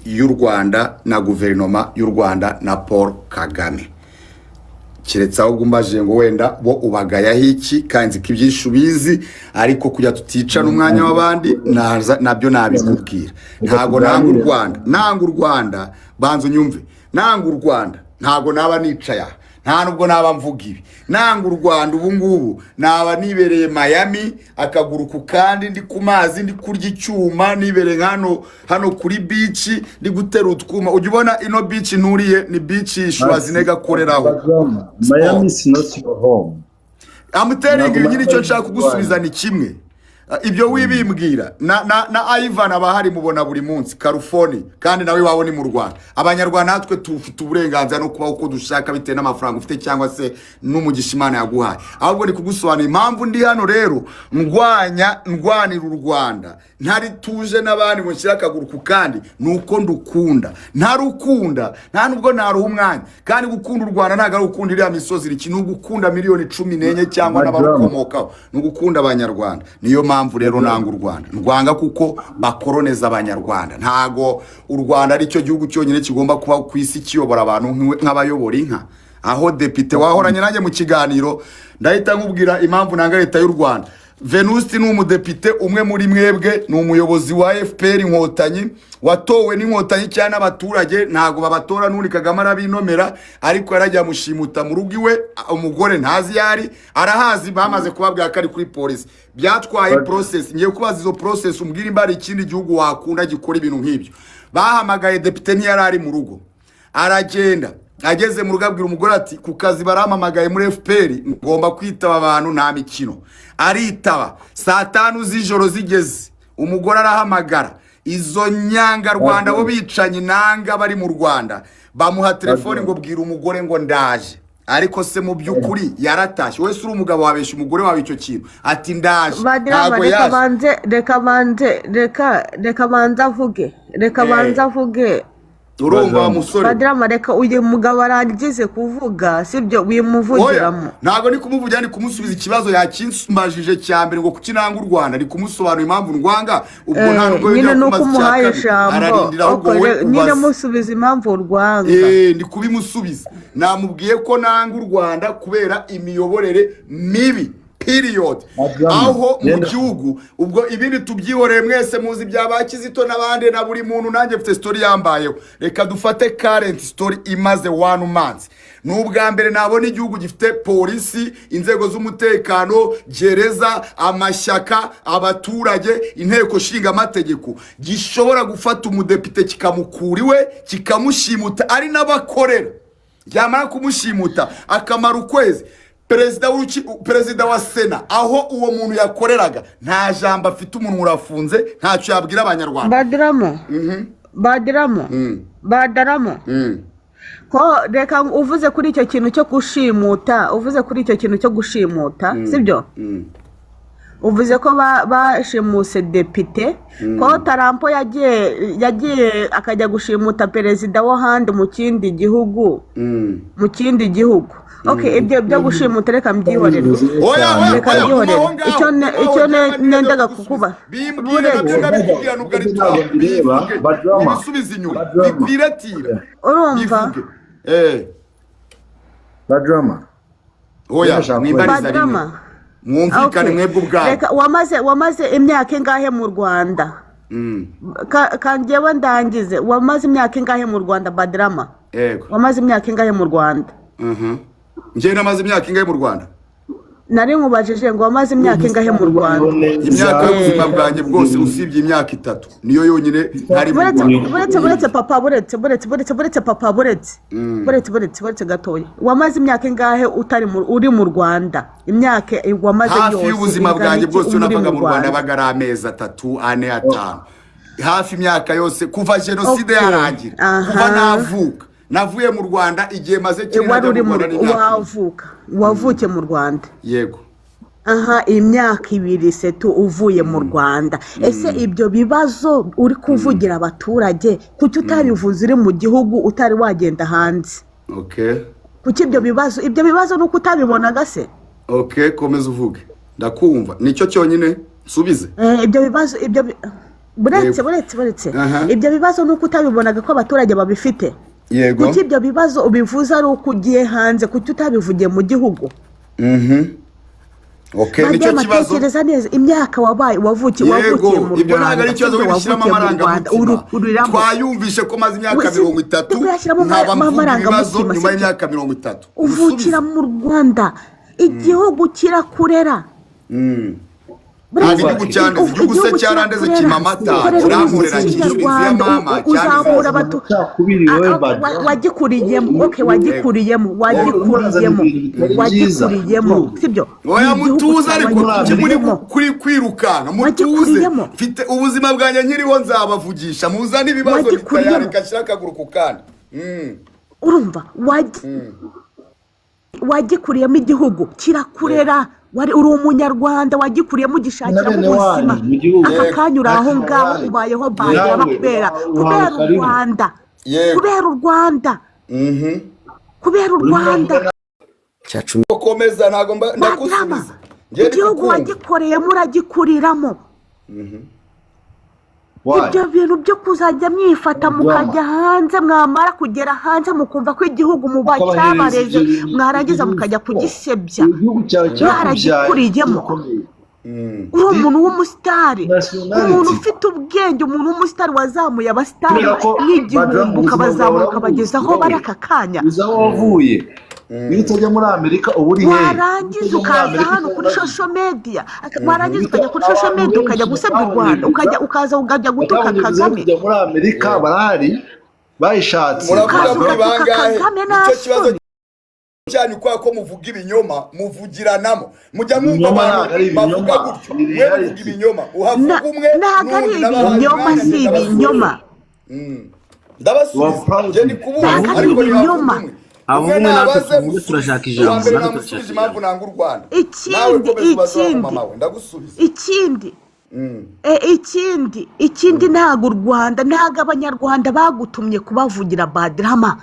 Y'u Rwanda na guverinoma y'u Rwanda na Paul Kagame, keretse ahubwo umbajije ngo wenda bo ubagayaho iki, kandi nzi ko ibyinshi ubizi, ariko kugira tutica n'umwanya w'abandi naza nabyo nabikubwira. Ntabwo nanga u Rwanda. Nanga u Rwanda, banza unyumve, nanga u Rwanda ntabwo naba nicaye aha, nta nubwo naba mvuga ibi. Nanga u Rwanda, ubu ngubu naba nibereye Miami, akaguru ku kandi, ndi ku mazi, ndi kurya icyuma, nibereye hano hano kuri beach, ndi gutera utwuma. Ujya ubona ino beach nturiye, ni beach Schwarzenegger akoreraho. Miami is not your home. I'm telling you. Ntabwo Nyine icyo nshaka Miami kugusubiza ni kimwe. Ibyo wibimbwira na Ivan aba ahari, mubona buri munsi California, kandi nawe iwabo ni mu Rwanda. Abanyarwanda natwe tufite uburenganzira no kubaho uko dushaka bitewe n'amafaranga ufite cyangwa se n'umugisha Imana yaguhaye. Ahubwo ni kugusobanurira impamvu ndi hano rero ndwanya, ndwanira u Rwanda, ntari tuje n'abandi ngo nshyire akaguru ku kandi, ni uko ndukunda. Ntarukunda nta nubwo naruha umwanya. Kandi gukunda u Rwanda ntabwo ari ugukunda iriya misozi iri, ni ugukunda miliyoni 14 cyangwa n'abarukomokaho, ni ugukunda Abanyarwanda. Niyo mpamvu rero nanga u Rwanda. Ndwanga kuko bakoroneza Abanyarwanda. Ntago u Rwanda ari cyo gihugu cyonyine kigomba kuba ku isi kiyobora abantu nk'abayobora inka. Aho depite wahoranye nanjye mu kiganiro, ndahita nkubwira impamvu nanga leta y'u Rwanda. Venuste ni umudepite umwe muri mwebwe, ni umuyobozi wa FPR Inkotanyi, watowe n'Inkotanyi cyangwa n'abaturage, ntabwo babatora. N'undi Kagame arabinomera, ariko yarajya amushimuta mu rugo iwe, umugore ntazi iyo ari, arahazi, bamaze kubabwira ko ari kuri polisi. Byatwaye process. Ngiye kubaza izo process, umbwire imba hari ikindi gihugu wakunda gikora ibintu nk'ibyo. Bahamagaye depite, ntiyari ari mu rugo. Aragenda, ageze mu rugo abwira umugore ati: "Ku kazi barampamagaye muri FPR, ngomba kwitaba abantu, nta mikino." Aritaba. Saa 5 z'ijoro zigeze, umugore arahamagara izo nyangarwanda, bo bicanyi nanga bari mu Rwanda, bamuha telefoni ngo: "Bwira umugore ngo ndaje." Ariko se mu by'ukuri yaratashye? Wese uri umugabo wabeshya umugore wawe icyo kintu, ati: "Ndaje"? Badirama, Ntabwo reka yaje. banze, reka banze, reka banze avuge, reka banze avuge. Urumva wa musore? Badirama, reka uyu mugabo arangize kuvuga, sibyo? Oya, Wimuvugiramo. ntabwo ndi kumuvugira, ni kumusubiza ikibazo yakimbajije cya mbere, ngo kuki nanga u Rwanda. Ni kumusobanura impamvu ndwanga. Ubwo nta nubwo Nyine yongera ni uko kumaza icya umuhaye kabiri, ijambo. ararindira ahubwo wowe Nyine ubaze. musubiza impamvu urwanga. Ndi kubimusubiza. Namubwiye ko nanga u Rwanda kubera imiyoborere mibi, period. Badrama, Aho mu genda. gihugu, ubwo ibindi tubyihoreye, mwese muzi ibya ba Kizito n'abandi na buri muntu. Nanjye mfite story yambayeho. Reka dufate current story imaze one month. Ni ubwa mbere nabona igihugu gifite polisi, inzego z'umutekano, gereza, amashyaka, abaturage, inteko nshinga amategeko, gishobora gufata umudepite kikamukura iwe, kikamushimuta ari n'abakorera, yamara kumushimuta akamara ukwezi. Perezida wa sena, aho uwo muntu yakoreraga, nta jambo afite, umunwa urafunze, ntacyo yabwira Abanyarwanda. Badirama, Badirama, Badarama, ko reka uvuze kuri icyo kintu cyo gushimuta, uvuze kuri icyo kintu cyo gushimuta, sibyo? Uvuze ko bashimuse depite, ko Trump yagiye akajya gushimuta perezida w'ahandi mu kindi gihugu, mu kindi gihugu. Okay, ibyo byo gushimuta reka mbyihorere. Oya, oya. Reka Oya, mbyihorere. guma aho ngaho. Icyo Guma aho, njyewe nendaga gusubiza. kukuba Bimbwire nabyo. Buretse. Ndabikubwira nubwo ari Ntabwo Trump. bireba. Bivuge. Badrama. Ibisubize inyuma. Badrama. Bikwiratira. Urumva? Bivuge. Badrama. Oya. Ndashaka Mwimbariza rimwe. Badrama. Mwumvikane Okay. mwebwe ubwanyu. Reka, wamaze imyaka ingahe mu Rwanda? Ka njyewe ndangize. Wamaze imyaka ingahe mu Rwanda, Badrama? Yego. Wamaze imyaka ingahe mu Rwanda? Njyewe namaze imyaka ingahe mu Rwanda? Nari nkubajije ngo wamaze imyaka ingahe mu Rwanda? Imyaka y'ubuzima bwanjye bwose, usibye imyaka 3 niyo yonyine ntari mu Buretse. Rwanda. Buretse, buretse papa, buretse, buretse, buretse, buretse papa, buretse, buretse, buretse, buretse gatoya. Wamaze imyaka ingahe utari mu, uri mu Rwanda? Imyaka wamaze Hafi yose y'ubuzima ingana bwanjye iki bwose, iyo uri navaga mu Rwanda, Rwanda? yabaga ari amezi 3, 4, 5, hafi imyaka yose kuva jenoside yarangira. Kuva navuka, navuye mu Rwanda. Igihe maze kinini Wari najya uri mu mu Rwanda ni imyaka 2. Wavuka, wavukiye mu Rwanda? Yego. Aha, imyaka 2 setu uvuye mu Rwanda. Ese ibyo bibazo uri kuvugira abaturage, kuki utabivuze uri mu gihugu, utari wagenda hanze? Okay. Kuki ibyo bibazo ni uko utabibonaga se? Okay, komeza uvuge, ndakumva. Nicyo cyonyine nsubize. Ibyo bibazo ibyo Buretse, Yego. buretse, buretse. Aha. Ibyo bibazo ni uko utabibonaga ko abaturage babifite. Yego. Kuki ibyo bibazo ubivuze ari uko ugiye hanze? Kuki utabivugiye mu gihugu? Okay, nicyo Madame, kibazo. tekereza neza imyaka wabaye, wavukiye Yego, mu ibyo ntabwo Rwanda, ari ikibazo, sibyo? wishyiramo Wavukiye mu Rwanda, amarangamutima. ururiramo. Twayumvishe ko maze imyaka We, si- 30 kuyashyiramo nkaba mvuga ibibazo amarangamutima, nyuma sibyo? y'imyaka 30. Uvukira mu Rwanda, igihugu kirakurera. Ntabwo igihugu cyaneze, igihugu se cyarandeze, kimpa amata, kirankorera, cyishyura inzu ya mama, uzamura cyaneze. abatu Amacakubiri wowe, Ah, ah, Badra. Wagikuriyemo, okay, wagikuriyemo, wagikuriyemo, Ibintu bitari byiza. wagikuriyemo, sibyo? Oya, Ni igihugu mutuze, ariko kuki muri wagikuriyemo. kuri kwirukanka? Mutuze. Wagikuriyemo. Mfite ubuzima bwanjye nkiriho, nzabavugisha. Muzane ibibazo Wagikuriyemo. bitayari, kashyira akaguru ku kandi. Urumva, wagikuriyemo, igihugu kirakurera, wari uri umunyarwanda, wagikuriyemo, ugishakiramo Na bene ubuzima. wanyu mu gihugu. Aka kanya uri aho Yego. ngaho, ubayeho bagira Nawe, kubera uhawe kubera u karibu. Rwanda, Yego. kubera u Rwanda, kubera u Rwanda. Cya cumi. Komeza, ntabwo Badrama, ndagusubiza. Njye ndi igihugu kukumva. wagikoreyemo, uragikuriramo. Why? Ibyo bintu byo kuzajya mwifata, Drama. mukajya hanze, mwamara kugera hanze mukumva ko igihugu muba Ukabahereza cyabareze, ibyo bintu- mwarangiza mukajya kugisebya. Igihugu cyawe cyakubyaye Mwaragikuriyemo. gikomeye. Uri umuntu w'umusitari, Nationality. umuntu ufite ubwenge, umuntu w'umusitari wazamuye abasitari Kubera ko nk'igihumbi, Badra, mu buzima ukabazamura, bwawe ukabageza aho urabuzi, bari aka kanya. uzi aho wavuye. Iyo utajya muri Amerika uba uri hehe? Warangiza Iyo utajya muri ukaza Amerika hano kuri uba- social media, warangiza ukajya kuri social Abantu media, ukajya benshi gusebya u Rwanda, ukajya ukaza ukajya gutuka batabonye viza yo Kagame. kujya muri Amerika barahari, bayishatse. Muravuga Ukaza muri ugatuka bangahe? Kagame, nta Nicyo kibazo soni. cyanyu, kubera ko muvuga ibinyoma, muvugiranamo, mujya mwumva Ibinyoma abantu ntabwo ari ibinyoma, bavuga gutyo. ni Mwe muvuga reality. ibinyoma, uhavuga umwe Ntabwo ari n'undi, n'abahaye ibinyoma, umwanya, si ndabasubiza. ibinyoma. Ndabasubiza. You are proud. Njye ndi kubumva, Ntabwo ari ariko ntibavuga ibinyoma. umwe. Abo Umwe umwe natwe nabaze tuvuge, musubize. turashaka Uwa ijambo, mbere natwe namusubije turashaka impamvu ijambo. nanga u Rwanda. Nawe Ikindi, komeza ubaze wa ikindi, mama we, ndagusubiza. Ikindi, ikindi, ntabwo u Rwanda, ntabwo Abanyarwanda bagutumye kubavugira, Badrama.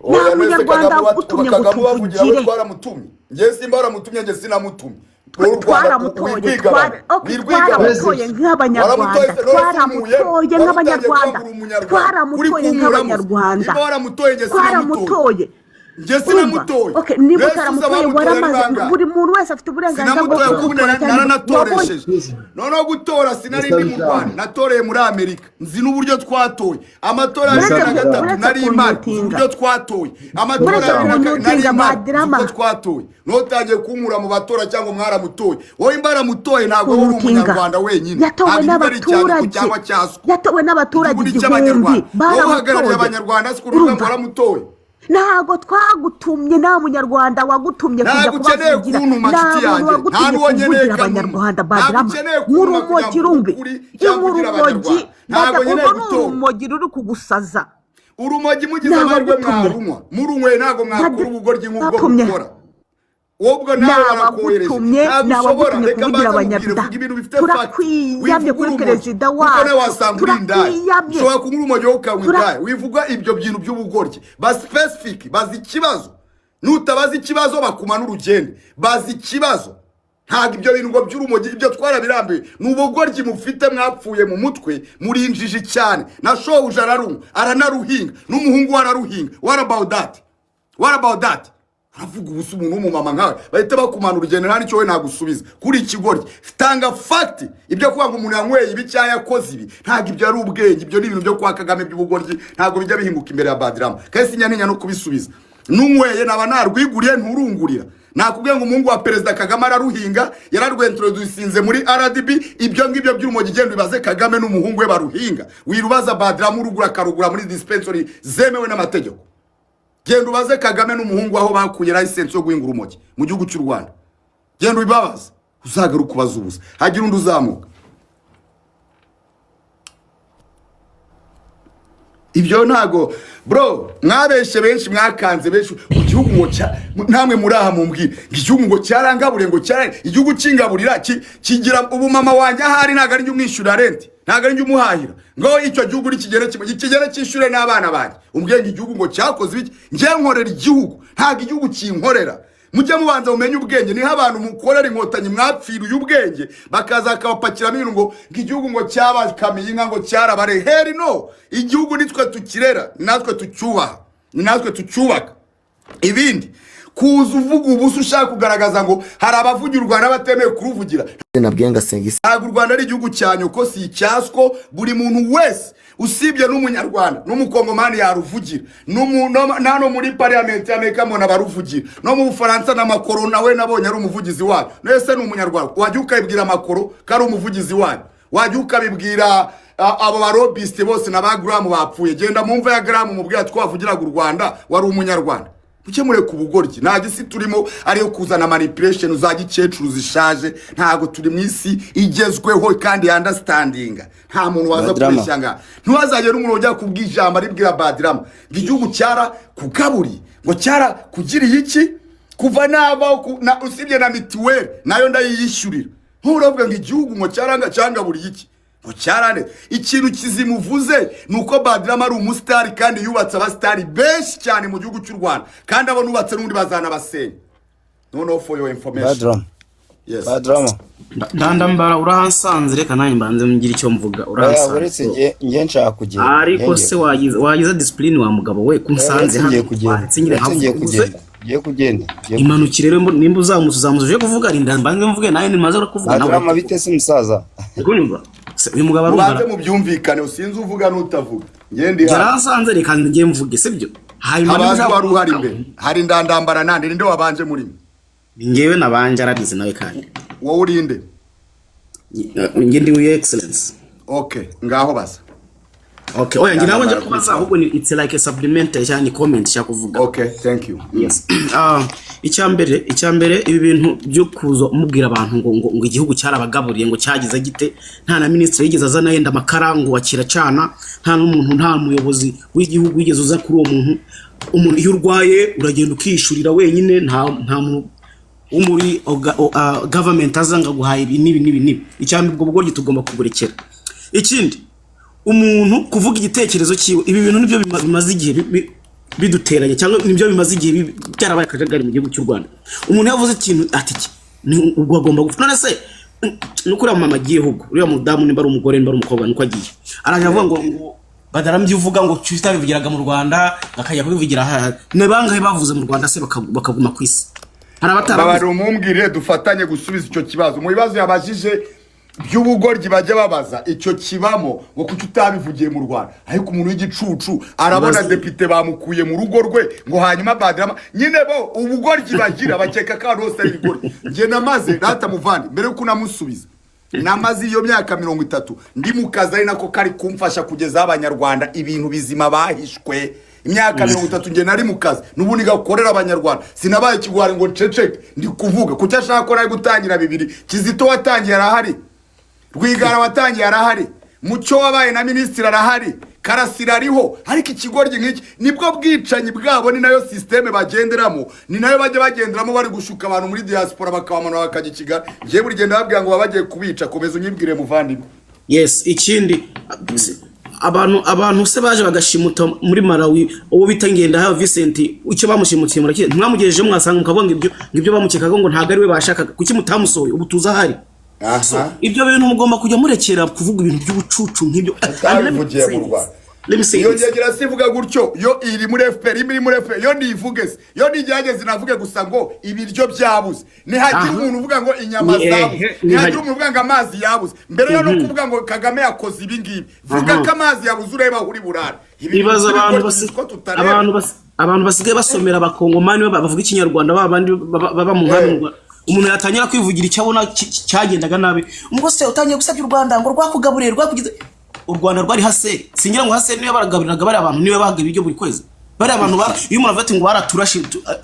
Nta Oya, nese munyarwanda Kagame wagutumye ngo Kagame ubavugira we tuvugire. twaramutumye? Njye simba waramutumye, njye sinamutumye. Wowe u Rwanda Twaramutoye. wirwigabanya, Okay, wirwigabanya. twaramutoye nk'Abanyarwanda. Waramutoye se, none simuyemo. Twaramutoye Wari utangiye nk'Abanyarwanda. kuvuga ngo uri umunyarwanda. Uri Twaramutoye kunkuramo. nk'Abanyarwanda. Niba waramutoye, njye sinamutoye. Twaramutoye. Njye Urumva? sinamutoye. Okay, niba Mbese utaramutoye, uzi abamutoye waramaze ni bangahe? Buri muntu wese afite uburenganzira bwo Sinamutoye kuko kumutora cyangwa naranatoresheje. Noneho gutora, sinari ndi mu Rwanda, natoreye muri Amerika. Nzi n'uburyo twatoye amatora ya Uretse 2003, uretse nari imari. Nzi kunyutinga. uburyo twatoye amatora Uretse ya 2004, nari kunyutinga, imari. Nzi Badrama. uko twatoye. Notangiye kunkura mu batora cyangwa mwaramutoye. Wowe imbaramutoye, ntabwo wowe uri Kunyutinga. umunyarwanda wenyine. Yatowe Ntabwo igihugu ari icyanyu n'abaturage. cyangwa cyaswa. Yatowe n'abaturage Igihugu ni igihumbi. icy'Abanyarwanda. Wowe uhagarariye Baramutoye. Abanyarwanda, si kuruvuga ngo Urumva? waramutoye. Ntabwo twagutumye, nta munyarwanda wagutumye kujya Ntabwo ukeneye kubavugira. kuntuma, Nta nshuti muntu yanjye. Nta wagutumye n'uwo nkeneye kuvugira kanuma. Abanyarwanda, Ntabwo Badrama. ukeneye kuntuma Nk'urumogi kugira ngo rumbi, ukuri cyangwa kugira nk'urumogi. Abanyarwanda. Ntabwo nkeneye Urwo ni gutora. urumogi ruri kugusaza. Urumogi mugize Ntabwo amahirwe wagutumye. mwarunywa, murunyweye ntabwo mwakura ubugoryi nk'ubwo Ntatumye. mukora. Ubwo nawe barakohereje, Nabagutumye, ntabwo ushobora. nabagutumye Reka kuvugira mbanze mubwire, Abanyarwanda. vuga ibintu bifite fact. Turakwiyamye Wivuga kuri urumogi, perezida kuko nawe wacu. wasanga uri indaya. Turakwiyamye. Ushobora kunywa urumogi wowe ukanywa indaya. Wivuga ibyo bintu by'ubugoryi, ba specific, bazi ikibazo. Nutabaza ikibazo bakuma n'urugende. Bazi ikibazo, ntabwo ibyo bintu ngo by'urumogi, ibyo twarabirambiwe. Ni ubugoryi mufite, mwapfuye mu mutwe, muri injiji cyane. Na shobuja ararunywa, aranaruhinga, n'umuhungu we araruhinga. What about that? What about that? Uravuga ubusa, umuntu w'umumama nkawe bahita bakumana urugendo, nta n'icyo we nagusubiza kuri ikigoryi. Tanga fact. Ibyo kuvuga ngo umuntu yanyweye ibi cyangwa yakoze ibi, ntabwo ibyo ari ubwenge. Ibyo ni ibintu byo kwa Kagame by'ubugoryi, ntabwo bijya bihinguka imbere ya Badrama, kandi sinya no kubisubiza. Nunyweye naba narwiguriye, nturungurira. Nakubwiye ngo umuhungu wa Perezida Kagame araruhinga, yararwentroducinze muri RDB. Ibyo ngibyo by'urumogi, genda ubibaze Kagame n'umuhungu we baruhinga. Wirubaza Badrama urugura, akarugura muri dispensary zemewe n'amategeko. Genda ubaze Kagame n'umuhungu aho bakuye license yo guhinga urumogi mu gihugu cy'u Rwanda. Genda ubibabaze, uzagaruka ubaza ubusa. Hagira undi uzamuka. Ibyo ntago, bro, mwabeshe benshi, mwakanze benshi mu gihugu ngo cya namwe muri aha mumbwire ngo igihugu ngo cyarangaburiye, ngo cyara igihugu kingaburira kigira ubu mama wanjye ahari, ntabwo ari njye umwishyura rent, ntabwo ari njye umuhahira. Ngo icyo gihugu nikigere kimwe kigere cyishyure n'abana banjye, umbwiye ngo igihugu ngo cyakoze ibiki? Njye nkorera igihugu, ntabwo igihugu kinkorera. Mujye mubanza mumenye ubwenge. Niho abantu mukorera Inkotanyi mwapfiriye ubwenge, bakaza bakabapakiramo ibintu ngo igihugu ngo cyabakamiye inka, ngo cyarabare heri. No igihugu nitwe tukirera, ni natwe tucyubaha, ni natwe tucyubaka. Ibindi kuza uvuga ubusa, ushaka kugaragaza ngo hari abavugira u Rwanda batemewe kuruvugira. Nabwiye ngasenga isi. Ntabwo u Rwanda ari igihugu cya nyoko, si icyaswo. Buri muntu wese usibye n'Umunyarwanda n'Umukongomani yaruvugira. Nano muri parliament y'Amerika mbona baruvugira, no mu Bufaransa na Macron nawe nabonye ari umuvugizi wayo. Nese ni Umunyarwanda? Wajya ukabibwira Macron ko ari umuvugizi wayo? Wajya ukabibwira abo ba lobbyiste bose na ba Graham bapfuye? Genda mu mva ya Graham mubwira twavugiraga u Rwanda, wari Umunyarwanda. Mujye mureka ubugoryi. Ntabwo isi turimo ariyo kuzana manipulation za gikecuru zishaje. Ntabwo turi mu isi igezweho kandi ya-understandinga. Nta muntu waza Badrama. kubeshya ngaha. Ntiwazagera n'umuntu ujya kubwira ijambo aribwira Badrama ngo igihugu cyara kugaburi, ngo cyara kugiriye iki, kuva navaho usibye na mituweli nayo ndayiyishyurira. Nturavuga ngo igihugu ngo cyaranga cyangaburiye iki, ngo cyarane. Ikintu kizimuvuze ni uko Badrama ari umusitari kandi yubatse abasitari benshi cyane mu gihugu cy'u Rwanda, kandi abo nubatse n'ubundi bazanabasenya. Noneho for your information. Badrama. Yes. Badrama. Ndandambara, urahansanze, reka nanjye mbanze ngire icyo mvuga. Oya, Urahansanze. uretse nge nshaka kugenda. Ariko Nge se ngiye wagize discipline wa mugabo we, ko Oya, unsanze uretse hano? ngiye kugenda. Waretse nyine Uretse ngiye nkavuga. kugenda, ngiye kugenda, ngiye kugenda. Imanukire rero, nimba uzamutse uje kuvuga, rinda mbanze mvuge, nawe nimaze kuvuga nawe. Badrama, bite se musaza? Uri kunyumva? Se, uyu mugabo arumva? Mubanze mubyumvikane, usinze uvuga n'utavuga, njye ndi hano. Yaransanze, reka njye mvuge, sibyo? Hanyuma niba Habanza ushaka wari uhari imbere, hari Ndandambara nande? Ninde wabanje muri mwe? Njyewe nabanje, arabizi nawe kandi. Wowe urinde? Njye ndi your excellence. Okay, ngaho baza. Okay, oya, njye ntabwo njya Ndandambara. kubaza, ahubwo ni it's like a supplementary cyangwa ni comment nshaka kuvuga. Okay, thank you. Yes. Icya mbere, ibi bintu byo kuza mubwira abantu ngo igihugu cyarabagaburiye, ngo cyagize gite, nta na minisitiri yigeze azana yenda amakara ngo akiracana, nta n'umuntu, nta muyobozi w'igihugu wigeze uza kuri uwo muntu. Umuntu iyo urwaye uragenda ukishyurira wenyine, nta muntu wo muri government aza ngo aguhaye ibi n'ibi n'ibi n'ibi. Icya mbere, ubwo bugoryi tugomba kuburekera. Ikindi, umuntu kuvuga igitekerezo cyiwe, ibi bintu nibyo bimaze igihe biduteranya, cyangwa nibyo bimaze igihe byarabaye akajagari mu gihugu cy'u Rwanda. Umuntu yavuze ikintu ati iki ni ubwo agomba gupfa. None se nuko uriya mama agiye, ahubwo uriya mudamu, nimba ari umugore, nimba ari umukobwa, nuko agiye araje avuga ngo Badaramye uvuga ngo tutabivugiraga mu Rwanda, akajya kubivugira aha. Ni bangahe bavuze mu Rwanda se bakaguma ku isi? Hari abataravuze. Babari umumbwire dufatanye gusubiza icyo kibazo. Mu bibazo yabajije by'ubugoryi bajya babaza, icyo kibamo, ngo kuki utabivugiye mu Rwanda? Ariko umuntu w'igicucu arabona depite bamukuye mu rugo rwe, ngo hanyuma Badrama nyine. Bo ubugoryi bagira, bakeka ko ahantu hose ari ibigoryi. Njye namaze rata muvandi, mbere yuko unamusubiza, namaze iyo myaka 30 ndi mu kazi, ari nako kari kumfasha kugezaho Abanyarwanda ibintu bizima bahishwe. Imyaka 30 njye nari mu kazi, n'ubundi gakorera Abanyarwanda. Sinabaye ikigwari ngo nceceke. Ndi kuvuga kuki ashaka ko nari gutangira bibiri. Kizito watangiye arahari, Rwigara watangiye arahari, Mucyo wabaye na minisitiri arahari, Karasira ariho. Ariko ikigoryi nk'iki, nibwo bwicanyi bwabo, ni nayo système bagenderamo, ni nayo bajya bagenderamo bari gushuka abantu muri diaspora, bakabamanura bakajya i Kigali. Njyewe buri gihe ndababwira ngo baba bagiye kubica. Komeza unyibwire, muvandimwe. Yes, ikindi, abantu se baje bagashimuta muri Malawi uwo bita Ngendahayo Vincent, icyo bamushimutiye murakire? Ntimwamugejeje mwasanga mukavuga ngo ibyo bamukekaga ngo ntabwo ari we bashakaga? Kuki mutamusohoye? Ubu tuzi ahari. Ibyo bintu mugomba kujya murekera kuvuga ibintu by'ubucucu nk'ibyo. Utabivugiye mu Rwanda. Let me say Iyo this. ngegera sivuga gutyo, yo iri muri FPR, iri muri FPR, yo nivuge se? Yo nigerageze navuge gusa ngo ibiryo byabuze, nihagira umuntu uvuga ngo inyama zabuze, nihagira umuntu uvuga ngo amazi yabuze, mbere yo no kuvuga ngo Kagame yakoze ibi ngibi, vuga ko amazi yabuze, ureba aho uri burare. Ibi Ibaza bintu abantu by'ibigoryi ko tutareba. Abantu basigaye basomera Abakongomani bavuga Ikinyarwanda, ba bandi baba mu nkambi mu Rwanda. Umuntu yatangira kwivugira icyo abona cyagendaga nabi, ngo se utangiye gusabya u Rwanda ngo rwakugaburiye, rwakugize. U Rwanda rwari hase? Singira ngo hase niba baragaburiraga bariya abantu, niba bahaga ibiryo buri kwezi bariya abantu iyo umuntu avuga ati ngo baraturashe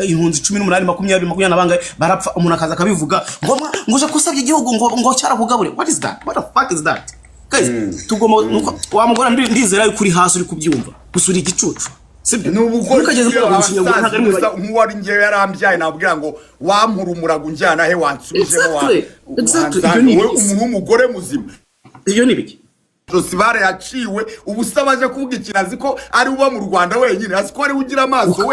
impunzi 18, 20, 20 na bangahe barapfa, umuntu akaza akabivuga ngo uje kusabya igihugu ngo cyarakugaburiye. What is that? What the fuck is that, guys? Tugomba wa mugore, ndizera yuko uri hasi uri kubyumva, gusa uri igicucu, sibyo? Ni ubugoryi. Ntukageze muri abo Kinyarwanda, ntabwo ari mwe. Gusa nk'uwari ngewe yarambyaye, nabwira ngo wampura umurago unjyana he, wansubijemo Exactly. Ibyo ni wowe ibiki? umuntu w'umugore muzima. Ibyo ni ibiki? Josibare yaciwe ubusa, baje kuvuga ikintu azi ko ari uba mu Rwanda wenyine, azi ko ari we ugira amaso we.